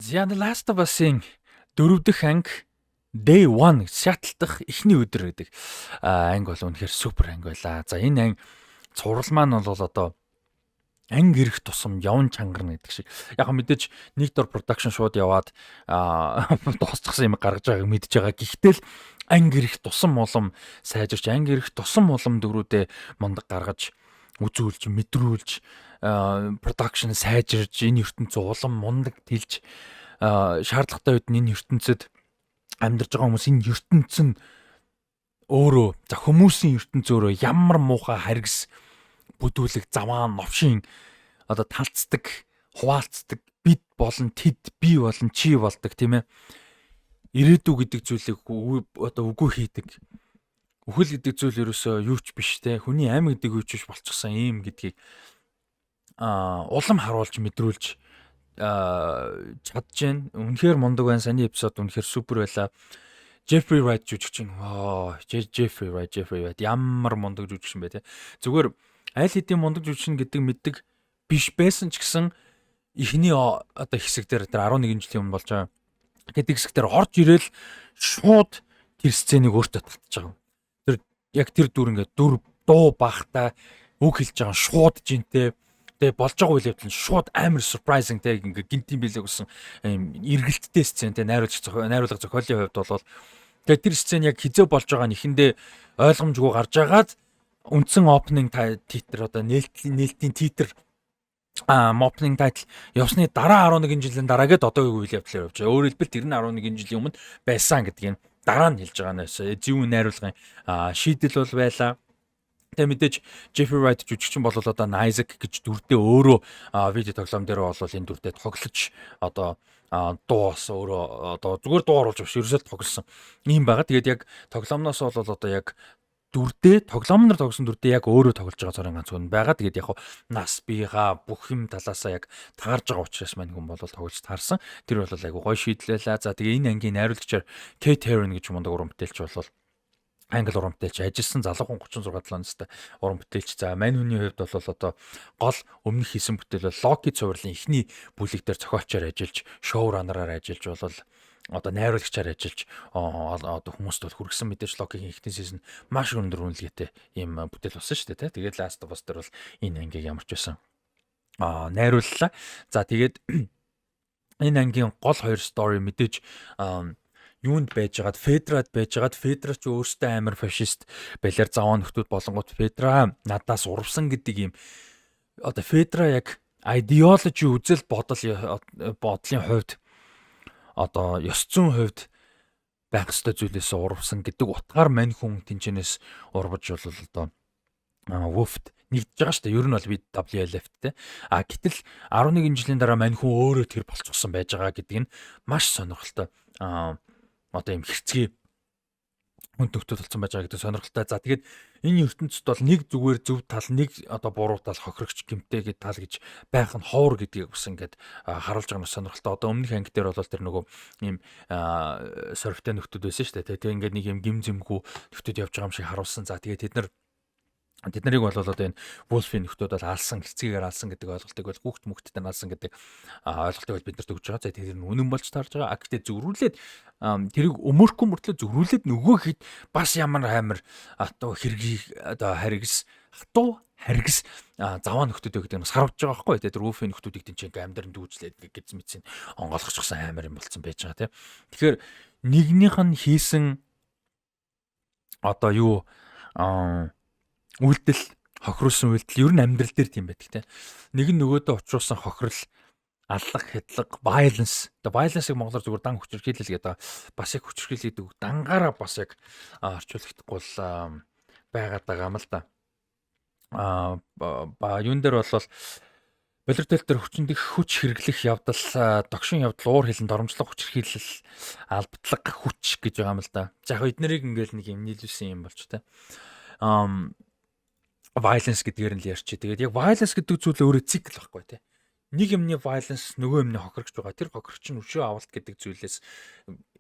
The Last of Us-ын дөрөв дэх анги, Day 1, Seattle дахь эхний өдөр гэдэг анги бол үнэхээр супер анги байлаа. За, энэ анги цуврал маань бол одоо анги ирэх тусам явн чангарна гэдэг шиг. Яг мэдээж нэг дор production шууд яваад дуусчихсан юм гаргаж байгааг мэдж байгаа. Гэхдээ л анги ирэх тусам улам сайжирч, анги ирэх тусам улам дүрүүдээ мундаг гаргаж үзүүлж, мэдрүүлж, production сайжирж, энэ ертөнцийн улам мундаг тэлж, шаардлагатай үед нь энэ ертөнцид амьдарч байгаа хүмүүс, энэ ертөнц нь өөрөө, за, хүмүүсийн ертөнц өөрөө ямар муухай харгас бүдүүлэг заваан новшин одоо талцдаг, хуваалцдаг, бид болон тэд, би болон чи болдог, тийм ээ, ирээдүй гэдэг зүйлийг одоо үгүй хийдэг, үхэл гэдэг зүйл ерөөсөө юу ч биш те, хүний ам гэдэг юу ч биш болчихсон юм гэдгийг улам харуулж мэдрүүлж чадж гэн. Үнэхээр мундаг байна. Саяны эпизод үнэхээр супер байлаа. Jeffrey Wright жүжигчин. Аа, Jeffrey Wright, Jeffrey Wright ямар мундаг жүжигчин бэ те. Зүгээр аль хэдийн мундаг жүжигчин гэдэг мэддэг биш байсан ч гэсэн эхний одоо хэсэг дээр, тэр 11 жилийн өмнө болж байгаа гэдэг хэсэг дээр орж ирээл шууд тэр сценийг өөртөө татчих байгаа. Тэр яг тэр дүр ингээд дүр дуу бахтай үг хэлж байгаа, шууд жинтэй. Тэгээ болж байгаа үйл явдал нь шууд амар surprising те, ингээ гинтийн билег болсон юм эргэлттэй сцен те, найруулга зохиолын хувьд бол тэгээ тэр сцен яг хизээ болж байгаа нь эхэндээ ойлгомжгүй гарч агаад, үндсэн opening титр, одоо нээлтийн титр, opening title явсны дараа 11 жилийн дараа гээд одоогийн үйл явдлаар явж байгаа. Өөрөөр хэлбэл, тэр нь 11 жилийн өмнө байсан гэдгийг дараа нь хэлж байгаа нэ. Зөв найруулгын шийдэл бол байлаа. Тэгээ мэдээж Jeffrey Wright жүжигчин бол одоо Isaac гэж дүрдээ өөрөө видео тоглоом дээр бол энэ дүрдээ тоглож, одоо дуу бас өөрөө одоо зүгээр дуу оруулж биш, ерөөсөө тоглосон юм байгаа. Тэгээд яг тоглоомноос бол одоо яг дүрдээ, тоглоомнор тоглосон дүрдээ яг өөрөө тоглож байгаа цорын ганц хүн байгаа. Тэгээд яг нас бийга бүх юм талаасаа яг таарж байгаа учраас мань хүн бол тоглож таарсан. Тэр бол айгу гоё шийдлээ. За, тэгээ энэ ангийн найруулагчаар Kate Herron гэж мундаг уран бүтээлч бол англи уран бүтээлч ажилласан, залуу хүн, 36 7 настай уран бүтээлч. За, мань хүний хувьд бол одоо гол өмнөх хийсэн бүтээл бол Loki цувралын эхний бүлэг дээр зохиолчоор ажиллаж, showrunner-аар ажиллаж бол одоо найруулагчаар ажиллаж одоо хүмүүст бол хүргэсэн. Мэдээж Loki-гийн эхний season маш өндөр үнэлгээтэй ийм бүтээл болсон шүү дээ, тий. Тэгээд Last of Us дээр бол энэ ангийг ямар ч байсан найрууллаа. За, тэгээд энэ ангийн гол хоёр story мэдээж юунд байжгаад, Федрад байжгаад, Федра ч өөртөө амар фашист балиар заваа нөхдүүд болонгууд Федра надаас урвсан гэдэг юм, одоо Федра яг ideology, үзэл бодол, бодлын хувьд, одоо ёс зүйн хувьд байх ёстой зүйлээс урвсан гэдэг утгаар мань хүн тэнчэнээс урвж бол одоо Wolf-т нэгдэж байгаа шүү дээ. Ер нь бол би WLF-тэй. А гэтэл 11 жилийн дараа мань хүн өөрөө тэр болчихсон байж байгаа гэдэг нь маш сонирхолтой. Одоо юм хэрцгий хүнд нөхдөд болсон байж байгаа гэдэг сонирхолтой. За, тэгээд энэ ертөнцид бол нэг зүгээр зөв тал, нэг одоо буруу тал, хохирогч гэмтэй гэдэг тал гэж байх нь ховор гэдгийг бас ингээд харуулж байгаа нь сонирхолтой. Одоо өмнөх анги дээр бол тэр нөгөө ийм сорвтой нөхдүүд байсан шүү дээ. Тэгээ ингээд нэг юм гим зэмгүй нөхдүүд явж байгаа юм шиг харуулсан. За, тэгээд тэд нарыг бол одоо энэ Wolf-ийн нөхдүүд бол алсан, хэрцгийгээр алсан гэдэг ойлголтыг бол хүүхд мөхттэй алсан гэдэг ойлголтыг бол бид нарт өгч байгаа. За, тэр нь үнэн болж таарж байгаа. А гэхдээ зөрүүлээд тэрийг өмөрөхгүй мөртлөө зөрүүлээд нөгөө хэд бас ямар амар одоо хэргийг одоо харгас хатуу харгас заваа нөхдүүд гэдэг нь сарвж байгаа байхгүй тий. Тэр Wolf-ийн нөхдүүдийг тэнцээ ингээ амьдран дүүжлээд гэж мэдсэн онгойлгочихсон амар юм болцсон байж байгаа тий. Тэгэхээр нэгнийх нь хийсэн одоо юу үйлдэл, хохируулсан үйлдэл ер нь амьдрал дээр тийм байдаг те. Нэг нь нөгөөдөө учруулсан хохирол, аллах, хядлага, violence. Одоо violence-ыг монголоор зүгээр дан хүчирхийлэл гэдэг. Бас яг хүчирхийлэл гэдэг дангаараа бас яг орчуулагдахгүй л байгаад байгаа юм л да. Ба юун дээр бол Болор дээр хүчиндэх хүч хэрэглэх явдал, догшин явдал, уур хилэн, доромжлох, хүчирхийлэл, албадлага, хүч гэж байгаа юм л да. За, яг эднэрийг ингээл нэг юм нийлүүлсэн юм болч та. Violence гэдгээр нь л ярьчих. Тэгээд яг violence гэдэг зүйл өөрөө цикл байхгүй тий. Нэг юмны violence нөгөө юмны хохирогч байгаа. Тэр хохирогч нь өшөө авалт гэдэг зүйлээс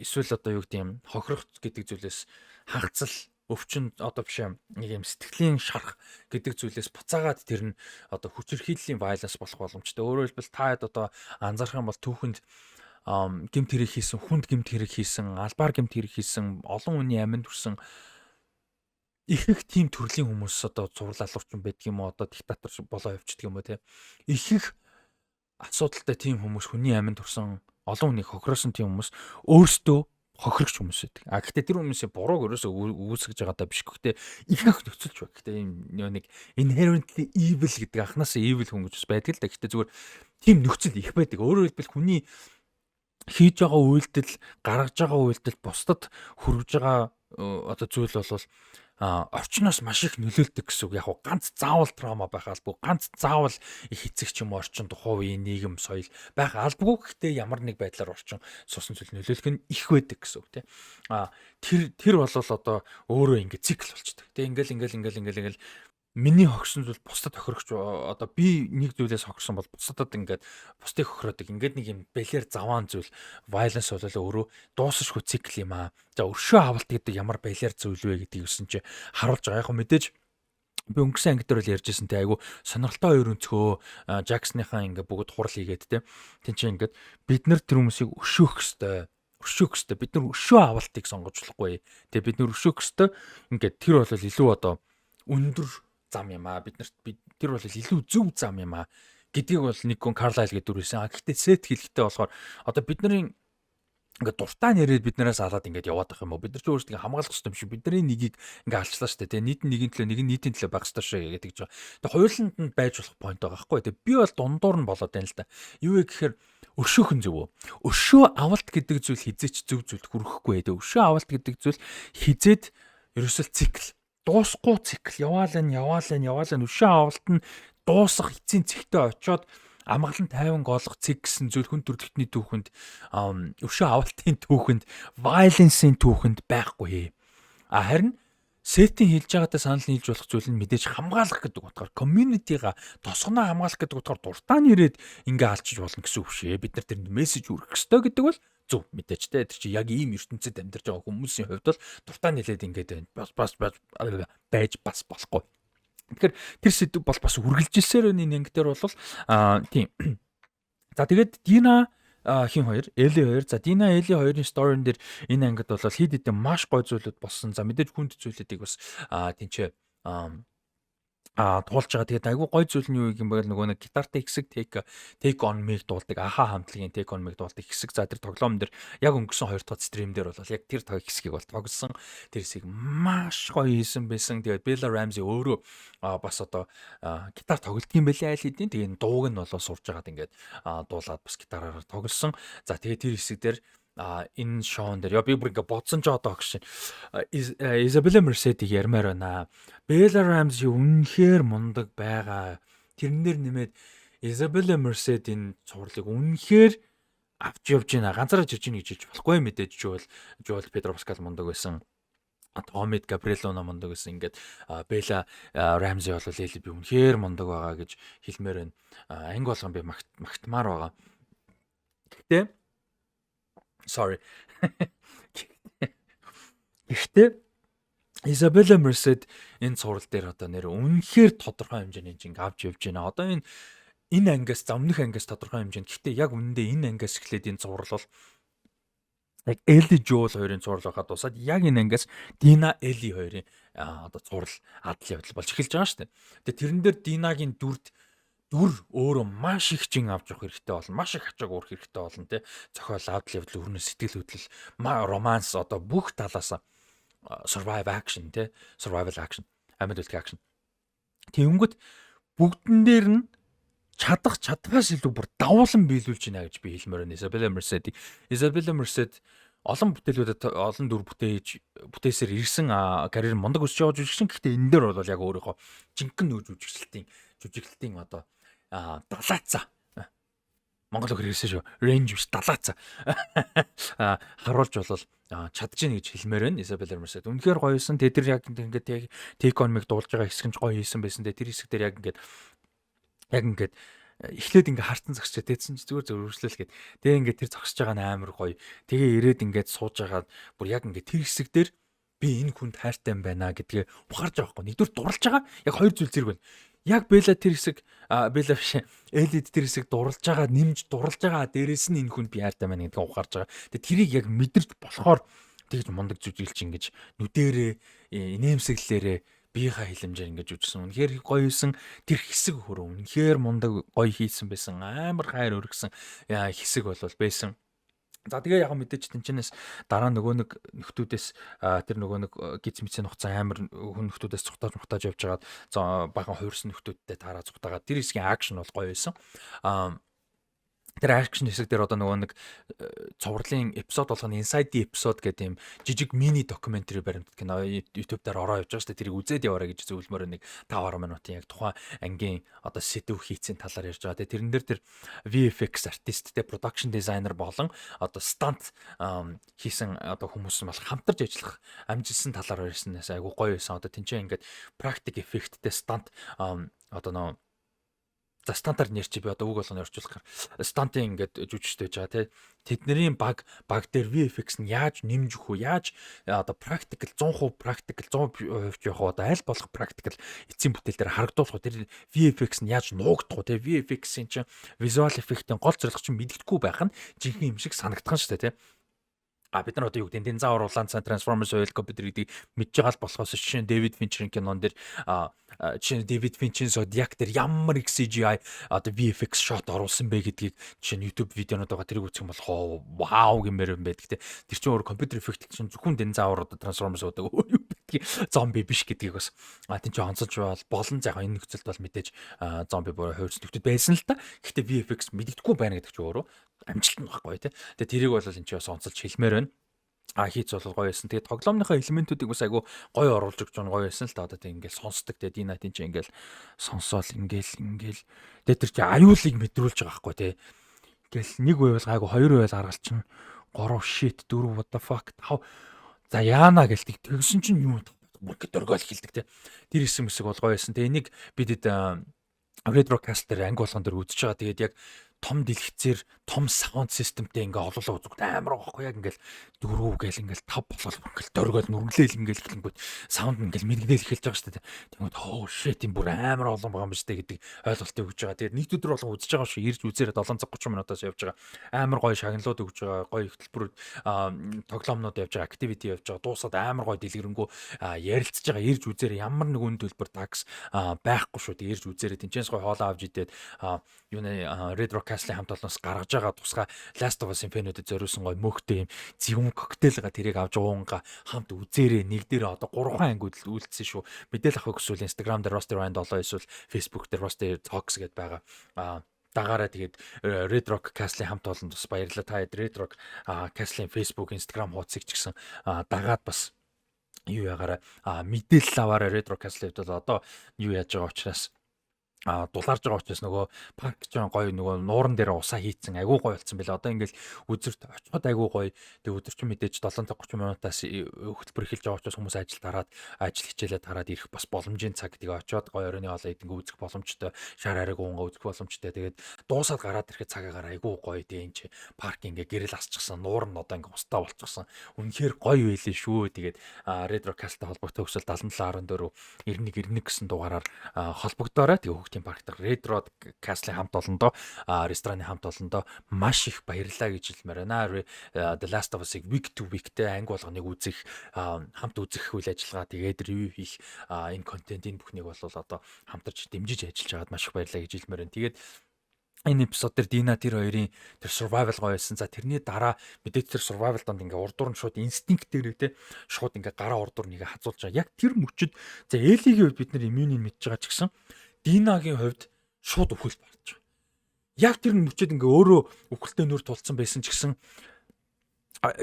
эсвэл одоо юу гэдэг юм, хохирох гэдэг зүйлээс, хагацал, өвчин, одоо биш, нэг юм сэтгэлийн шарах гэдэг зүйлээс буцаагаад тэр нь одоо хүчирхийллийн violence болох боломжтой. Өөрөөр хэлбэл, та хэд одоо анзаарах юм бол түүхэнд Гэмт хэрэг хийсэн, хүнд гэмт хэрэг хийсэн, албаар гэмт хэрэг хийсэн, олон хүний аминд хүрсэн их их тийм төрлийн хүмүүс одоо цуврал алуурчин байдаг юм уу, одоо диктатор болоо явчихдаг юм уу, те. Их их асуудалтай тийм хүмүүс, хүний аминд хүрсэн, олон хүнийг хохироосон тийм хүмүүс өөрсдөө хохирогч хүмүүс байдаг. А гэхдээ тэр хүмүүсийн бурууг ерөөсөө үүсгэж байгаадаа биш. Гэхдээ их их нөхцөлж байна. Гэхдээ ийм нэг inherently evil гэдэг, анхнаасаа evil хүн гэж бас байдаг л да. Гэхдээ зүгээр тийм нөхцөл их байдаг. Өөрөөр хэлбэл, хүний хийж байгаа үйлдэл, гаргаж байгаа үйлдэл, бусдад хүргэж байгаа одоо зүйл бол орчноос маш их нөлөөлдөг гэсэн үг. Яг гоо ганц заавал trauma байх албагүй, ганц заавал их эцэг ч юм уу орчин, тухайн үеийн нийгэм, соёл байх албагүй. Гэхдээ ямар нэг байдлаар орчин сурсан зүйл нөлөөлөх нь их байдаг гэсэн үг, тийм. Тэр бол одоо өөрөө ингэ цикл болчдөг. Тэг ингээл ингээл ингээл ингээл ингээл миний хохирсон зүйл бусдад хохирогч, одоо би нэг зүйлээс хохирсон бол бусдад ингээд бусдыг хохироодог. Ингээд нэг юм бэлэр заваан зүйл, violence бол өөрөө дуусашгүй цикл юм аа. За, өршөө авалт гэдэг ямар бэлэр зүйл вэ гэдгийг өсөн чи харуулж байгаа. Яг мэдээж би өнгөрсөн анги дээр бол ярьжсэн, те, айгу сонирхолтой хоёр өнцгөө Жаксныхаа ингээ бүгд хурал хийгээд, те, тэн чинь ингээд бид нар тэр хүмүүсийг өшөөх хэвээр, өшөөх хэвээр, бид нар өшөө авалтыг сонгож болохгүй. Тэгээ бид нар өшөөх хэвээр, ингээд тэр бол илүү одоо өндөр зам юм аа. Бид нарт тэр бол илүү зөв зам юм аа гэдгийг бол нэг хүн Карлайл гэдэг дүрсэн. А гэхдээ Сет хэлэхдээ болохоор одоо бид нарын ингээд дуртай нэрээд биднээс алаад ингээд яваад байх юм уу? Бид нар ч өөрсдөө хамгаалах хэрэгтэй юм шиг, бидний нэгийг ингээд алчлаа шүү дээ. Тэгээ нийт нь нэгin төлөө, нэг нь нийтийн төлөө байх хэрэгтэй шүү гэдэг жоо. Тэгээ хоёуланд нь байж болох point байгаа байхгүй. Тэгээ би бол дундуур нь болоод байна л да. Юу вэ гэхээр өшөөхөн зөв үү? Өшөө авалт гэдэг зүйл хизээч зөв зүйлд хүрэхгүй. Тэгээ өшөө авалт гэдэг зүйл хизээд ерөөсөл цикл, дуусахгүй цикл, яваал нь яваал нь яваал нь өшөө авалт нь дуусах эцсийн цэгтээ очиод амгалан тайван голох цэг гэсэн зүйл хүн төрөлхтний түүхэнд, өшөө авалтын түүхэнд, violence-ийн түүхэнд байхгүй. А харин Сетийн хэлж байгаатай санал нийлж болох зүйл нь мэдээж хамгаалах гэдэг утгаар, community-га, тосгоноо хамгаалах гэдэг утгаар дуртаа нэрээд ингээ алчиж болно гэсэн үг шээ. Бид нар тэрэнд мессеж хүргэх ёстой гэдэг бол зөв мэдээж, те. Тэр чи яг ийм ертөнцид амьдарч байгаа хүмүүсийн хувьд бол дуртаа нэлээд ингээд байна. Бас бас байж бас болохгүй. Тэгэхээр тэр сэдв бол бас үргэлжилсээр байна энэ анги дээр бол тийм. За, тэгээд Дина хин хоёр, Эли хоёр. За, Дина Эли хоёрын story-н дээр энэ ангид бол хид хідэн маш гой зүйлүүд болсон. За, мэдээж хүнд зүйлүүдийг бас тэнцээ туулж байгаа. Тэгээд айгүй гой зүйл нь юу юм бэ? Нөгөө нэг гитартай хэсэг, Take on Me-г дуулдаг. A-ha хамтлагийн Take on Me-г дуулдаг хэсэг. За, тэр тоглоом дээр яг өнгөрсөн хоёр дахь stream дээр бол яг тэр хэсгийг бол тоглосон. Тэр хэсгийг маш гоё хийсэн байсан. Тэгээд Bella Ramsey өөрөө бас одоо гитар тоглолтын юм байлээ айл хэдийн. Тэгээд энэ дууг нь болоо сурж агаад ингээд дуулаад бас гитараараа тоглосон. За, тэгээд тэр хэсэг дээр энэ шоун дээр яа би бүр ингээ бодсон ч одоо гэж Изабелла Мерседийг ярмаар байна. Bella Ramsey үнэхээр мундаг байгаа. Тэрнээр нэмээд Изабелла Мерсед энэ цувралыг үнэхээр авч явж байна. Ганцаараа жирж гинэ гэж хэлж болохгүй мэдээж. Жуэл Педро Паскал мундаг байсан. Томид Габриэл Луна мундаг байсан. Ингээд Бела Рамзи бол Эли би үнэхээр мундаг байгаа гэж хэлмээр байна. Анги болгон би магтмаар байгаа. Гэхдээ sorry. Гэхдээ Изабелла Мерсед энэ цуврал дээр одоо нэр үнэхээр тодорхой хэмжээний жинг авч явж байна. Одоо энэ ангиас, за, өмнөх ангиас тодорхой хэмжээнд. Гэхдээ яг үнэндээ энэ ангиас эхлээд энэ цуврал бол яг Эли Жол хоёрын цуврал байхад дуусаад яг энэ ангиас Дина Эли хоёрын одоо цуврал адал явдал болж эхэлж байгаа шүү дээ. Тэгээ тэрэн дээр Динагийн дүрд дүр өөрөө маш их жин авч явах хэрэгтэй болно. Маш их ачааг уурах хэрэгтэй болно, тий. Зохиол, адал явдал, өрнө сэтгэл хөдлөл, романс, одоо бүх талаас survive action, тий. Survival action, амьд үлдэх action. Тэнгүүт бүгдэн дээр нь чадах чадхаас илүү бүр давуулан биелүүлж байна гэж би хэлмээр байна. Isabella Merced. Isabella Merced олон бүтээлүүдэд олон дүр бүтээж бүтээсээр ирсэн, карьер мундаг өсөж байгаа жүжигчин. Гэхдээ энэ дээр бол яг өөрийнхөө жинхэнэ нүү жүжиглэлтийн одоо далаацаа, Монгол үгээр хэлсэн шүү. Range биш, далаацаа. Харуулж болол чадж гин гэж хэлмээр байна Isabella Merced. Үнэхээр гоё юмсан. Тэгээ тэр яг ингээд яг Take on Me-г дуулж байгаа хэсэг нь гоё хийсэн байсан. Тэгээ тэр хэсэг дээр яг ингээд эхлээд ингээ хартан зогсож тэгсэн чи зүгээр зүгээр өршлөл гээд тэгээ ингээ тэр зогсож байгаа нь амар гоё. Тэгээ ирээд ингээд сууж байгаа бүр яг ингээ тэр хэсэг дээр Би энэ хүнд хайртай юм байна гэдгээ ухаарж байгаа байхгүй. Нэгдүгээр дурлж байгаа. Яг хоёр зүйл зэрэг байна. Яг Белла тэр хэсэг, Белла биш, Элид тэр хэсэг дурлж байгаа, нэмж дурлж байгаа. Дээрээс нь энэ хүнд би хайртай байна гэдгээ ухаарж байгаа. Тэгээ тэрийг яг мэдэрч болохоор тэгж мундаг жүжиглч ингэж нүдэрээ, инээмсэглэлээрээ, биеийнхаа хилэмжээр ингэж үжсэн. Үнэхээр гоё юусан тэр хэсэг хөрөө үнэхээр мундаг гоё хийсэн байсан. Амар хайр өргөсөн хэсэг бол байсан. За, тэгээ яг мэдээч тэнчэнээс дараа нөгөө нэг нөхдүүдээс, тэр нөгөө нэг гиз мэдсэн хугацаа амар хүн нөхдүүдээс цухтааж мухтааж явж байгаад бахан хуурсан нөхдүүдтэй тараа цухтаагаад тэр хэсгийн action бол гоё байсан. Тэр action хэсэг дээр одоо нөгөө нэг цувралын episode болгоно Inside the Episode гэдэг юм жижиг mini documentary баримтат кино YouTube дээр ороо явж байгаа шүү дээ. Тэрийг үзээд яваарай гэж зөвлөмөр. Нэг 5 10 минутын яг тухайн ангийн одоо сэдв хийцэн талаар ярьж байгаа. Тэгээ тэрэн дээр тэр VFX artist те, production designer болон одоо stunt хийсэн одоо хүмүүс нь бол хамтарч ажиллах амжилсан талаар ярьснаас айгу гоё байсан. Одоо тэнцээ ингээд practical effect-тэй stunt одоо нөө. За, stunt аар нэрчи, би одоо үг болгоно орчуулахаар stunt ын ингээд жүжигчтэй байж байгаа тий. Тэдний баг дээр VFX нь яаж нэмж өгөх үү? Яаж одоо practical, 100% practical, 100% явах одоо аль болох practical эцсийн бүтээл дээр харагдуулах уу? Тэр VFX нь яаж нуугдах уу? Тий, VFX-ийн чинь visual effect-ийн гол зорилго чинь мэддэхгүй байх нь жинхэнэ юм шиг санагдах нь шүү дээ, тий. А бид нар одоо юу гэдэг, динозавр, улаан цан, Transformers, ойл компьютер гэдгийг мэдж байгаа л болохоос жишээ нь Дэвид Финчерийн кинон дээр, жишээ нь Дэвид Финчерийн Zodiac дээр ямар их CGI одоо VFX shot оруулсан бэ гэдгийг жишээ нь YouTube видеонууд байгаа, тэрийг үзэх юм бол вау гэмээр юм байдаг те. Тэр чинь өөр компьютер effect чинь зөвхөн динозавр, одоо Transformers одоо өөр юу гэдгийг, зомби биш гэдгийг бас тийм ч онцолж бол болон. За, энэ нөхцөлд бол мэдээж зомби буюу хувирс нөхдөд байсан л та. Гэхдээ VFX мэддэхгүй байна гэдэг чинь өөрөө амжилт нь баггүй тий. Тэгээ тэрийг бол энэ ч бас онцолж хэлмээр байна. А хийц бол гоё байсан. Тэгээ тоглоомныхоо элементүүдийг бас айгу гоё оруулж өгч байгаа, гоё байсан л та. Одоо тэг ингээл сонсдог те, Динатын чи ингээл сонсоол ингээл ингээл тэгээ тэр чи аюулыг мэдрүүлж байгаа байхгүй те. Ингээл нэг байвал гайгүй, хоёр байвал гаргал чинь 3, shit, 4, what the fuck, 5, за яана гэлдэг. Тэгсэн чинь юу бүр дөргөөл хэлдэг те. Тэр хэсэг мэсэг бол гоё байсан. Тэгээ энийг бид Red Rock Castle дээр анги болгон дээр үзэж байгаа. Тэгээд яг том дэлгэцээр, том sound system тэй ингээ олоолаа үзэгт амар байхгүй, яг ингээл дөрөв гээл ингээл тав болол ингээл дөргөөл нүргэлээл ингээл эхлэнгүүт sound ингээл мэрэгдэл эхэлж байгаа шүү дээ. Тэгмээд хоо shit, юм бүр амар олон байгаа юм шүү дээ гэдэг ойлголтыг өгч байгаа. Тэгээд нэг өдөр болгон үзэж байгаа шүү. Ирж үзээрэй, 7 цаг 30 минутаас явж байгаа. Амар гоё шагналууд өгч байгаа. Гоё хөтөлбөрүүд, тоглоомнууд явж байгаа, activity явж байгаа. Дуусаад амар гоё дэлгэрэнгүй ярилцж байгаа. Ирж үзээрэй. Ямар нэг үн төлбөр такс байхгүй шүү. Тэгээд ирж үзээрэй. Тэнцэнс гоё хоолоо авч идээд юуны Red Rock Castle-ийн хамт олноос гаргаж байгаа тусгай Last of Us-ын fan үүдэд зориулсан гоё мөхтэй юм зэвүүн коктейлга тэрийг авч уунга хамт үзээрэй. Нэг дээр одоо 3 ангиуд үлдсэн шүү. Мэдээлэл авах хүсвэл Instagram дээр Rusty Ryan 7 эсвэл Facebook дээр Rusty Talks гэдээ байгаа. Дагаараа. Тэгээд Red Rock Castle-ийн хамт олонд бас баярлалаа. Та Red Rock Castle-ийн Facebook, Instagram хуудсыг ч гэсэн дагаад бас юу ягаараа мэдээлэл аваарай. Red Rock Castle-ийн хувьд бол одоо юу яаж байгаа учраас, дулаарж байгаа учраас нөгөө парк ч гоё, нөгөө нууран дээр усаа хийцэн айгуу гоё болсон байлаа. Одоо ингээл үзэрт очиход айгуу гоё. Тэгээ өдөр чинь мэдээж 7 цаг 30 минутаас хөтөлбөр эхэлж байгаа учраас хүмүүс ажил тараад, ажил хичээлээ тараад ирэх бас боломжийн цаг. Тэгээ очиод гоё оройн хоолоо идэнгээ үзэх боломжтой. Шар ариг уунга үзэх боломжтой. Тэгээд дуусаад гараад ирэхэд цаг агаар айгуу гоё. Тэгээ энэ чи парк ингээ гэрэл асчихсан. Нуур нь одоо ингээ устаа болчихсон. Үнэхээр гоё байлээ шүү. Тэгээд Red Rock Castle-тай холбогдох хүсвэл 77 14 91 91 гэсэн дугаараар холбогдоорой. Тэгээ хүүхдийн парк дахь Red Rock Castle-ийн хамт олондоо, рестораны хамт олондоо маш их баярлалаа гэж хэлмээр байна. The Last of Us-ыг week to week-тэй анги болгоныг үзэх, хамт үзэх үйл ажиллагаа, тэгээд review хийх энэ контентын бүхнийг бол одоо хамтарч дэмжиж ажиллаж байгаад маш их баярлалаа гэж хэлмээр байна. Тэгээд энэ episode дээр Дина тэр хоёрын тэр survival гоё байсан. За, тэрний дараа мэдээж тэр survival донд ингээ урдуур нь шууд инстинкт дээрээ те шууд ингээ гараа урдуур нэгэ хазуулж байгаа. Яг тэр мөчөд, за, Элигийн хувьд бид нар immune ийг мэдж байгаа ч гэсэн Динагийн хувьд шууд үхэл барж байгаа. Яг тэр мөчөд ингээ өөрөө үхэлтэй нүр тулцсан байсан ч гэсэн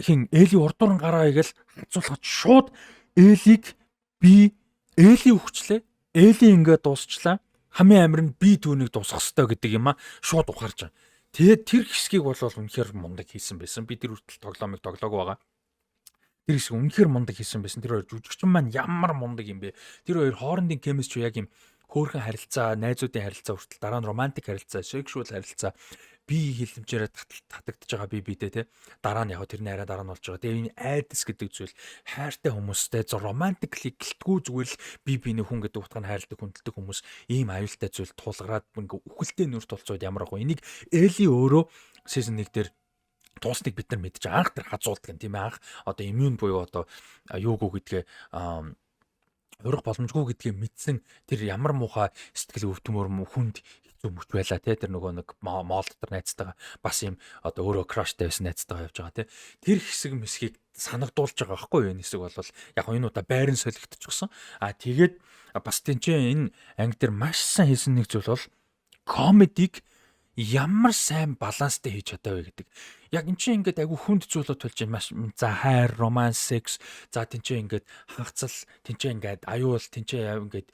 хин Эли урдуур нь гараа игээл хазуулахад шууд Элиг би Эли үхчлээ. Эли ингээ дуусчлаа, хамгийн амар нь би түүнийг дуусгах ёстой гэдэг юм а шууд ухаарч байгаа. Тэгээд тэр хэсгийг бол үнэхээр мундаг хийсэн байсан. Би тэр хүртэл тоглоомыг тоглоог байгаа. Тэр хэсэг үнэхээр мундаг хийсэн байсан. Тэр хоёр жүжигчин маань ямар мундаг юм бэ? Тэр хоёр хоорондын chemistry яг юм Хөөхөн харилцаа, найзуудын харилцаа хүртэл, дараа нь романтик харилцаа, sexual харилцаа, бие хилэмжээрээ татагдж байгаа бие биедээ, те, дараа нь яг тэрний арай дараа нь болж байгаа. Тэгээ энэ айдас гэдэг зүйл, хайртай хүмүүстэй romantically гэлтгүү, зүгээр л бие биений хүн гэдэг утгаар нь хайрладаг, хүндэлдэг хүмүүс ийм аюултай зүйл тулгараад ингээ үхэлтэй нүр тулцууд ямар ах вэ? Энийг Эли өөрөө season 1 дээр туусныг бид нар мэдж, анх тэр хазуулдаг юм, тийм ээ, анх одоо immune буюу одоо юугүй гэдгээ, урах боломжгүй гэдгээ мэдсэн тэр ямар муухай сэтгэл өвдмөр хүнд хэцүү мөч байла, те. Тэр нөгөө нэг mall дотор найзтайгаа бас юм одоо өөрөө crush тай байсан найзтайгаа явж байгаа, те. Тэр хэсэг мэсгийг санагдуулж байгаа байхгүй юу? Энэ хэсэг бол яг энэ удаа байран солигдчихсон. А тэгээд бас тэнцээ энэ анги дээр маш сайн хийсэн нэг зүйл бол комедиг ямар сайн баланстай хийж чадаа вэ гэдэг. Яг эн чинь ингээд айгу хүнд зүйлүүд болж байна. Маш за хайр, романс, секс, за тэнцээ ингээд хангацал, тэнцээ ингээд аюул, тэнцээ ингээд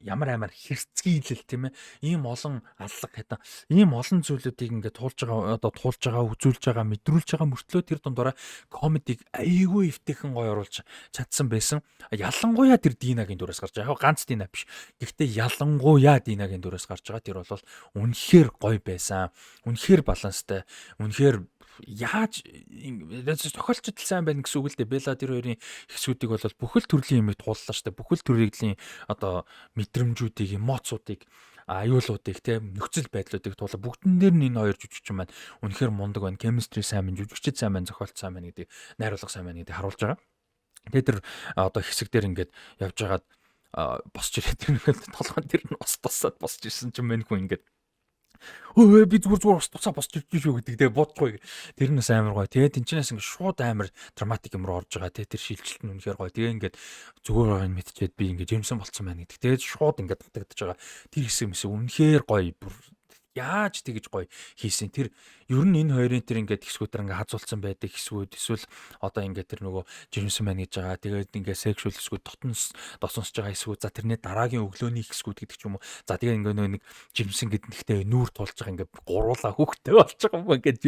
ямар амар хэрцгийлэл, тийм ээ, ийм олон аллага хэдэн ийм олон зүйлүүдийг ингээд туулж байгаа, одоо туулж байгаа, үзүүлж байгаа, мэдрүүлж байгаа мөртлөө тэр дундаараа комедиг айгүй эвтэйхэн гоё оруулж чадсан байсан. Ялангуяа тэр Динагийн дүрээс гарч байгаа. Яг ганц Дина биш, гэхдээ ялангуяа Динагийн дүрээс гарч байгаа тэр бол үнэхээр гоё байсан, үнэхээр баланстай, үнэхээр яаж зохиолчд сайн байна гэсэн үг л дээ. Бела тэр хоёрын хэсгүүдийг бол бүхэл төрлийн юмыг тууллаа штэ. Бүхэл төрлийн одоо мэдрэмжүүдийг, эмоцуудыг, аюулуудыг, те, нөхцөл байдлуудыг туулаа. Бүгдэн дээр нь энэ хоёр жүжигчин маань үнэхээр мундаг байна. Chemistry сайн байна, жүжигчд сайн байна, зохиолч сайн байна гэдэг, найруулга сайн байна гэдгийг харуулж байгаа. Тэгээ тэр одоо хэсэг дээр ингээд явж байгаад босч ирээд, тэр нэг толгойн тэр нь ус тусаад босч ирсэн чинь мэн хүн ингээд "Өө, би зүгээр зүгээр ус тусаа босч ирж шүү" гэдэг, тэгээ бодохгүй. Тэр нь бас амар гоё. Тэгээ тэнчнээс ингээд шууд амар dramatic юм руу орж байгаа, те, тэр шилжилт нь үнэхээр гоё. Тэгээ ингээд зүгээр байгааг нь мэдчихэд би ингээд жирэмсэн болцсон байна гэдэг. Тэгээд шууд ингээд дутагдж байгаа. Тэр хэсэг мэс үнэхээр гоё, бүр яаж тэгэж гоё хийсэн. Тэр ер нь энэ хоёрын тэр ингээд хэсгүүдэр ингээд хазуулсан байдаг хэсгүүд, эсвэл одоо ингээд тэр нөгөө жирэмсэн байна гэж байгаа. Тэгээд ингээд sexual хэсгүүд, дотнос досонсож байгаа хэсгүүд, за тэрний дараагийн өглөөний хэсгүүд гэдэг ч юм уу. За тэгээ ингээд нөгөө нэг жирэмсэн гэдэг нэгтэй нүүр тулж байгаа, ингээд гуруулаа хүүхдтэй болж байгаа юм. Ингээд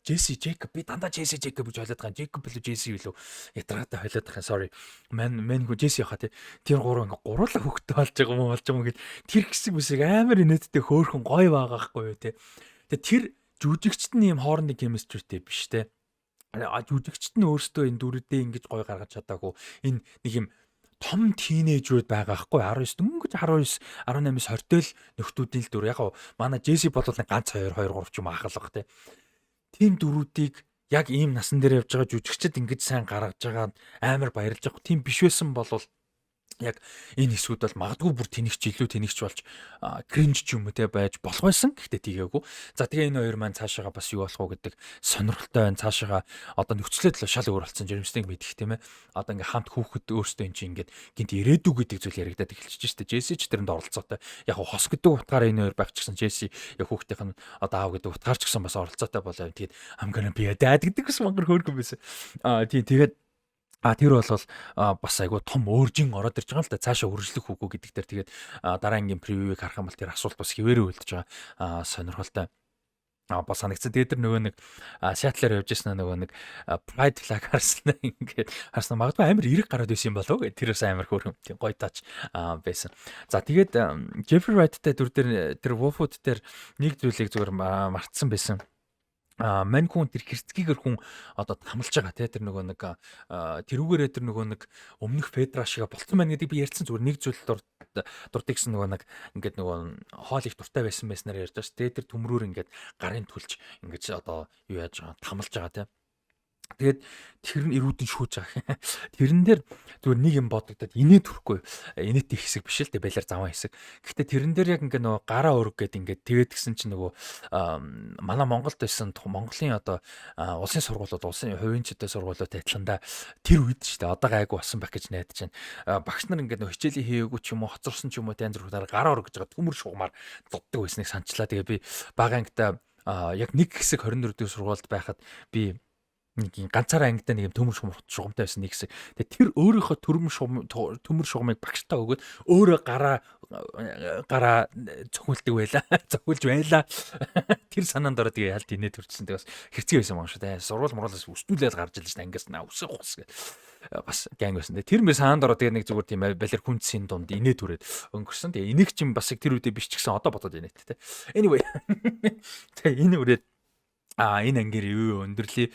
Джесси Джейкоб, би дандаа Джесси Джейкоб гэж хойлоод байгаа. Джейкоб билүү, Джесси билүү, ятраатай хойлоод байгаа. Sorry. Ман мэнгүй Джесси хаа, тий. Тэр гурав ингээд гуруулаа хүүхдтэй болж байгаа юм гээд тэр хэсэг мэсэг амар инээдтэй, хөөрхөн гоё байгаа байхгүй юу, те. Тэгээ тэр жүжигчд нь ийм хоорондын chemistry тэй биш, те. Жүжигчд нь өөрсдөө энэ дүрдээ ингэж гоё гаргаж чадаагүй. Энэ нэг юм том teenager үүд байгаа хгүй, 19, дөнгөж 19, 18-с 20 тэл нөхдүүдийн л дүр. Яг манай Джесси бол нэг ганц 2 2 3 ч юм ахалах, те. Тим дүрүүдийг яг ийм насан дээр явж байгаа жүжигчд ингэж сайн гаргаж байгаа амар баярлж байгаа. Тийм биш байсан бол яг энэ хэсгүүд бол магадгүй бүр тэнэгч, илүү тэнэгч болж cringe ч юм уу, те, байж болох байсан. Гэхдээ тэгээгүй. За тэгээ энэ хоёр маань цаашаага бас юу болох уу гэдэг сонирхолтой байна. Цаашаага одоо нөхцөлөд л шал өөр болсон, жирэмснийг мэдэх, тийм ээ. Одоо ингээ хамт хүүхэд өөрсдөө эн чинь ингээд гинт ирээдүй гэдэг зүйл яригадаад эхэлчихэж штэ. Джесси ч тэрэнд оролцоотой. Яг хос гэдэг утгаараа энэ хоёр байх ч гэсэн Джесси яг хүүхдийнх нь одоо аав гэдэг утгаар ч гэсэн бас оролцоотой болоо. Тэгээд "I'm gonna be a dad" гэдэг бас мангар хөөргөн байсан. Аа тий, тэгээд тэр бол бас айгу том өөржин ороод ирж байгаа л да. Цаашаа үргэлжлэх үгүй гэдэг дээр тэгээд дараа ангийн preview г харах юм бол тэр асуулт бас хിവэрэ үлдэж байгаа, сонирхолтой бас санагдсан. Тэгээд тэр нөгөө нэг Сиэтлээр явж байсан нөгөө нэг Pride flag харсан, ингээд харсан, магадгүй амар эрэг гараад байсан юм болов уу гэх, тэр бас амар хөөрхөн, тийм гоё touch байсан. За тэгээд Jeffrey Wright-тай дүр дээр, тэр Wolfwood дээр нэг зүйлийг зүгээр мартсан байсан. Мань хүн тэр хэрцгийгэр хүн одоо хамлж байгаа, те, тэр нөгөө нэг тэрүүгээрээ тэр нөгөө нэг өмнөх Федра шиг болцсон байна гэдгийг би ярьсан. Зүгээр нэг зүйл дурдгийгсэн, нөгөө нэг ингээд нөгөө хоол их дуртай байсан байснаар ярьж байгаа ш. Тэгээ тэр төмрөөр ингээд гарын түлж ингээд одоо юу яаж байгаа, тамалж байгаа, те. Тэгээд тэр нь эрүүдэн шүүж байгаа. Тэрэн дээр зүгээр нэг юм бодогдоод, инээ төрөхгүй. Инээтэй хэсэг биш л дээ, байлаар заван хэсэг. Гэхдээ тэрэн дээр яг ингээ нөгөө гараа өрг гээд ингээ тэгээд гисэн чинь нөгөө манай Монголд байсан Монголын одоо улсын сургуулиуд, улсын хувийн ч одоо сургуулиуд адилхандаа тэр үед ч дээ, одоо гайгүй болсон байх гэж найдаж байна. Багш нар ингээ нөгөө хичээлийн хийгээгүй ч юм уу, хоцорсон ч юм уу, янз бүрээр гараа өрг гэж байгаа төмөр шугамар зоддог байсныг санчлаа. Тэгээ би бага ангита яг нэг хэсэг 24 дэх сургуульд байхад би Нэг юм ганцаараа ангидаа нэг юм төмөр шугамтай байсан нэг хэсэг. Тэгээ тэр өөрийнхөө төмөр шугамыг багштаа өгөөд өөрөө гараа гараа цохиулдаг байла. Цохиулж байла. Тэр санаанд ороод тэгээ ялт инээ төрчихсөн. Тэгээ бас хэрцгий байсан юм шүү дээ. Сургууль муруулаас өстүүлээд гарч илж шин ангиас наа үсэх хус гэх бас ганг байсан. Тэр мэ санаанд ороод тэгээ нэг зүгээр тийм балер хүнцийн дунд инээ түрээд өнгөрсөн. Тэгээ энийг чинь бас тэр үедээ биш ч гэсэн одоо бодоод инээт те. Anyway. Тэгээ энэ үрээд энэ ангаар юу өндөрлөе.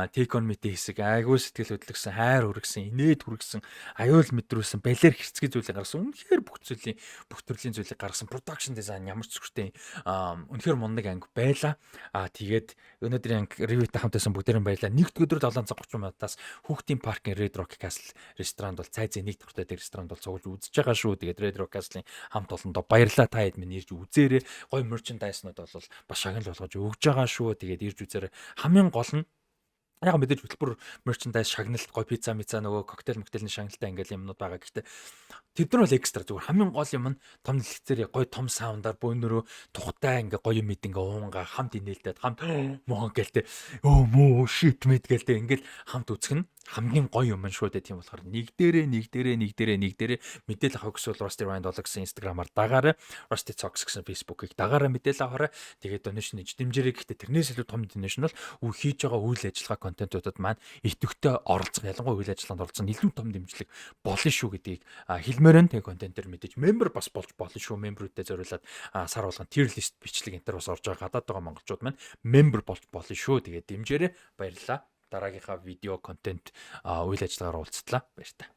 Take on me хэсэг айгүй сэтгэл хөдлөсөн, хайр хүргэсэн, инээд хүргэсэн, аюул мэдрүүлсэн, балер хэрцгий зүйлийг гаргасан. Үнэхээр бүх зүйлийн, бүх төрлийн зүйлийг гаргасан. Production design ямар ч зүрхтэй, үнэхээр мундаг анги байла. Тэгээд өнөөдрийн анги review-тэй хамт байсан бүгдээрэн баярлаа. Нэгд өдөр 7 цаг 30 минутаас Хүүхдийн паркын Red Rock Castle ресторанд бол цайзын нэг давхартай дээр ресторанд бол цуглаж үзэж байгаа шүү. Тэгээд Red Rock Castle-ийн хамт олондоо баярлаа. Та хэд минь ирж үзээрэй. Гой merchandise-нууд бол бас шагнал болгож өгж байгаа шүү. Тэгээд ирж үзээрэй. Хамгийн гол нь яг мэдээж хөтөлбөр, merchandise, шагналт, гой пицца мица, нөгөө коктейл моктейлний шагналтай ингээл юмнууд байгаа. Гэхдээ тэд нар бол extra, зүгээр хамгийн гол юм нь том дэлгэцээр гой том sound-аар бөөнөрөө тухтай ингээ гоё юм мэд ингээ уунга хамт инээлдээд, хамт моо гэлтэй өө мөө shit мэд гэлтэй ингээл хамт үзэх нь хамгийн гоё юм шүү дээ. Тийм болохоор нэг дээрээ, нэг дээрээ, нэг дээрээ, нэг дээрээ мэдээлэл авах гэсэн бол Rusty Ryan 7 гэсэн Instagram-аар дагаарай. Rusty Talks гэсэн Facebook-ыг дагаарай, мэдээлэл аваарай. Тэгээд donation хийж дэмжээрэй. Гэхдээ тэрнээс илүү том donation бол хийж байгаа үйл ажиллагаа контентуудад маань идэвхтэй оролцох, ялангуяа үйл ажиллагаанд оролцох нь илүү том дэмжлэг болно шүү гэдгийг хэлмээр нь. Тэгээд контентээр мэдээж member бас болж болно шүү. Member-үүдэд зориулаад сар болгон tier list бичлэг энэ төр бас орж байгаа, гадаад байгаа монголчууд маань member болж болно шүү. Тэгээд дэмжээрэй. Баярлалаа. Дараагийнхаа видео контент, үйл ажиллагаагаар уулзтлаа. Баяртай.